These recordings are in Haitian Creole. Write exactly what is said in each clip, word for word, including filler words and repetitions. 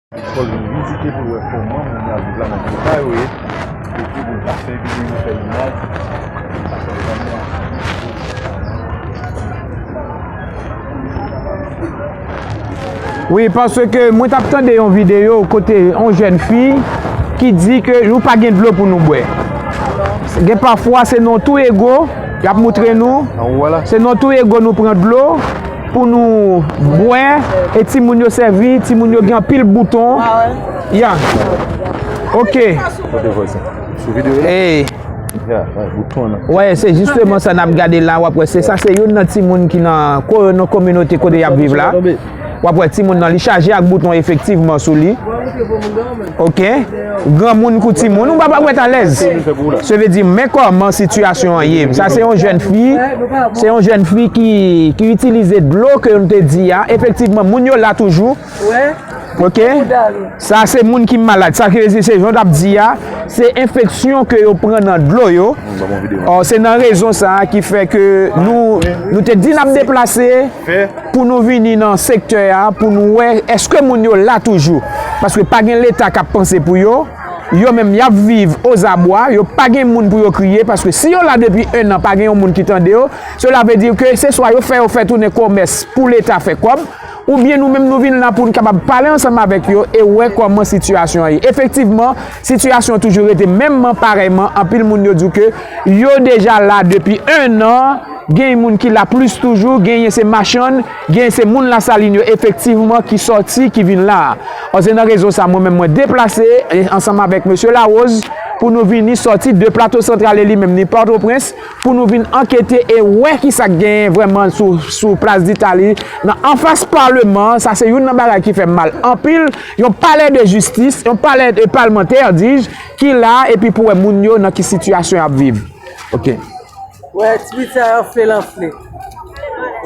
Pòl vin vizite pou l wè kòman moun yo ap viv la nan kote yo ye. Epi pou l ka fè videyo, fè imaj. Wi, paske mwen t ap tande yon videyo kote yon jèn fi ki di ke nou pa gen dlo pou nou bwè. Gen pafwa se nan twou ego, y ap moutre nou. Se nan twou ego nou pran dlo pou nou bwè, e timoun yo sèvi, timoun yo gen anpil bouton. Ya. Ok. Kote vòz sa? Sou videyo la? Ey. Ya, wè, bouton nan. Wè, se jisteman sa n ap gade la, w ap wè, se sa, se youn nan timoun ki nan ko-, nan kominote kote y ap viv la. W ap wè timoun nan, li chaje ak bouton efektivman sou li. Ok. Granmoun kou timoun, ou pa, pa wè t alèz. Se vle di, men kòman sitiyasyon an ye. Sa se yon jèn fi, se yon jèn fi ki, ki itilize dlo ke nou te di a. Efektivman, moun yo la toujou. Ok. Sa se moun ki malad. Sa ki vle di, se jan w t ap di a, se enfeksyon ke yo pran nan dlo yo. Ò, se nan rezon sa a ki fè ke nou, nou te di n ap deplase pou nou vini nan sektè a, pou nou wè èske moun yo la toujou. Paske pa gen Leta k ap panse pou yo. Yo menm, y ap viv ozabwa, yo pa gen moun pou yo kriye, paske si yo la depi en an, pa gen yon moun ki tande yo, sela vle di ke se swa yo fè yo fè tounen komès pou Leta fè kòb, oubyen nou menm nou vin la pou n kapab pale ansanm avèk yo e wè kòman sitiyasyon an ye. Efektivman, sitiyasyon an toujou rete menmman, parèyman, anpil moun yo di w ke yo deja la depi en an, gen moun ki la plis toujou, genyen se machann, genyen se moun Lasalin yo efektivman ki sòti, ki vin la a. Ò, se nan rezon sa, mwen menm mwen deplase, e, ansanm avèk mesye Larose, pou nou vini sòti de Plato Santral e li menm ni Pòtoprens, pou nou vin ankete e wè kisa k genyen vrèman sou, sou Plas Ditali, nan anfas Paleman an. Sa se youn nan bagay ki fè m mal anpil, yon palè de jistis, yon palè de palmantè, dis-je, ki la, epi pou wè moun yo nan ki sitiyasyon y ap viv. Ok. Wè, ti pitit sa anfle l anfle.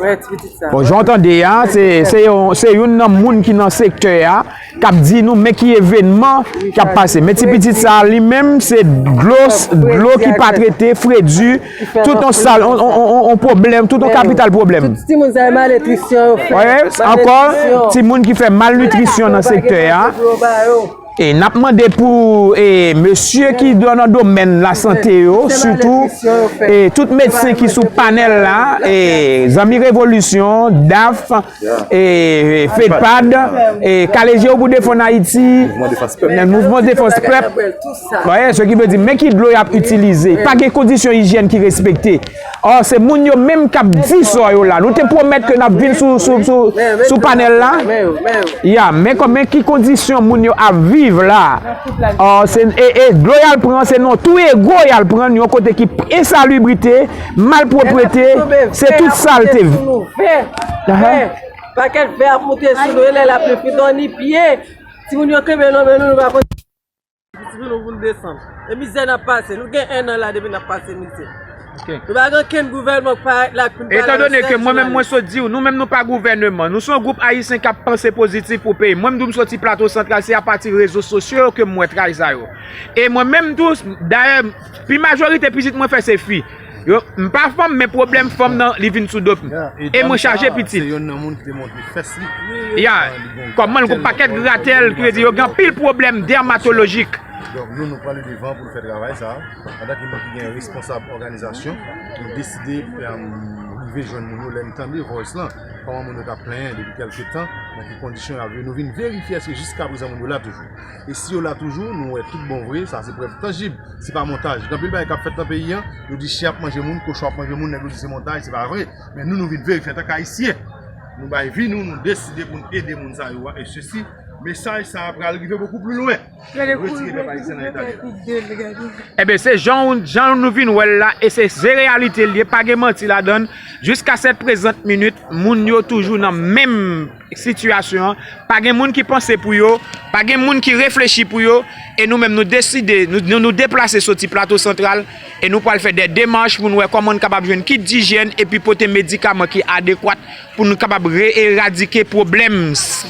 Wè, ti pitit sa. Bon, jan w tande a, se, se yon, se youn nan moun ki nan sektè a, k ap di nou, men ki evènman k ap pase. Men ti pitit sa, li menm, se dlo, dlo ki pa trete, fredi, tout yon sal, on, on, on, on pwoblèm, tout yon kapital pwoblèm. Tout timoun sa, malnitrisyon yo fè. Wè, ankò, timoun ki fè malnitrisyon nan sektè a. E n ap mande pou, e, mesye ki nan domèn lasante yo, sitou, e, tout medsen ki sou panèl la, e, Zanmi Revolisyon, daf, e, fedpad, e, Kale Je W pou Defann Ayiti, Mouvman Defans Pèp. Wè, se ki vle di, men ki dlo y ap itilize. Pa gen kondisyon ijyèn ki respekte. Ò, se moun yo menm k ap di sa yo la. Nou te pwomèt ke n ap vin sou, sou, sou, sou panèl la. Ya, men kòman, ki kondisyon moun yo ap viv la. Ò, se, e, e dlo y al pran, se nan twou ego y al pran, yon kote ki ensalibrite, malpwoprete, se tout salte. Pakèt vè ap moute sou nou, e lè lapli fin, on ni pye. Timoun yo kenbe nan men nou, nou pa konn. Difisil nou pou n desann. E mizè n ap pase. Nou gen en an la depi n ap pase mizè. Ok. Nou pa gen okenn gouvènman k parèt la pou n pale avèk sèl ti malere. Etandone ke mwen menm mwen sot di w, nou menm nou pa gouvèneman. Nou se yon gwoup ayisyen k ap panse pozitif pou peyi. Mwen menm tou m soti Plato Santral, se apati rezo sosyo yo ke m wè tray sa yo. E mwen menm tou, dayè, pi majorite pitit mwen fè se fi. Yo, m pa fanm, men pwoblèm fanm nan, li vin sou do m. E mwen chaje pitit. Se youn nan moun ki te montre fès li. Ya, kòman l gon pakèt gratèl, ki vle di yo gen anpil pwoblèm dèmatolojik. Donk, nou, nou pran le devan pou nou fè travay sa. Antanke moun ki gen responsab òganizasyon, nou deside, em, rive jwenn moun yo lè n tande voice lan. Kòman moun yo t ap plenyen depi kèlke tan, nan ki kondisyon y ap viv. Nou vin verifye èske jiskaprezan moun yo la toujou. E si yo la toujou, nou wè tout bon vre, sa se prèv tanjib. Se pa montaj. Gen anpil bagay k ap fèt nan peyi an, yo di chen ap manje moun, kochon ap manje moun, nèg yo di se montaj, se pa vre. Men nou, nou vin verifye antanke Ayisyen. Nou bay vi nou, nou deside pou n ede moun sa yo a, e sesi, mesaj sa a pral rive bokou pli lwen. Retire pèp ayisyen nan eta li la. Ebyen, se jan, jan nou vin wè l la, e se, se reyalite l ye, pa gen manti ladan l. Jiska sèt prezant minit, moun yo toujou nan menm sitiyasyon an. Pa gen moun ki panse pou yo, pa gen moun ki reflechi pou yo, e nou menm nou deside, nou, nou, nou deplase soti Plato Santral, e nou pral fè de demach pou n wè kòman n kapab jwenn kit dijyèn epi pote medikaman ki adekwat pou nou kapab re-eradike pwoblèm s-,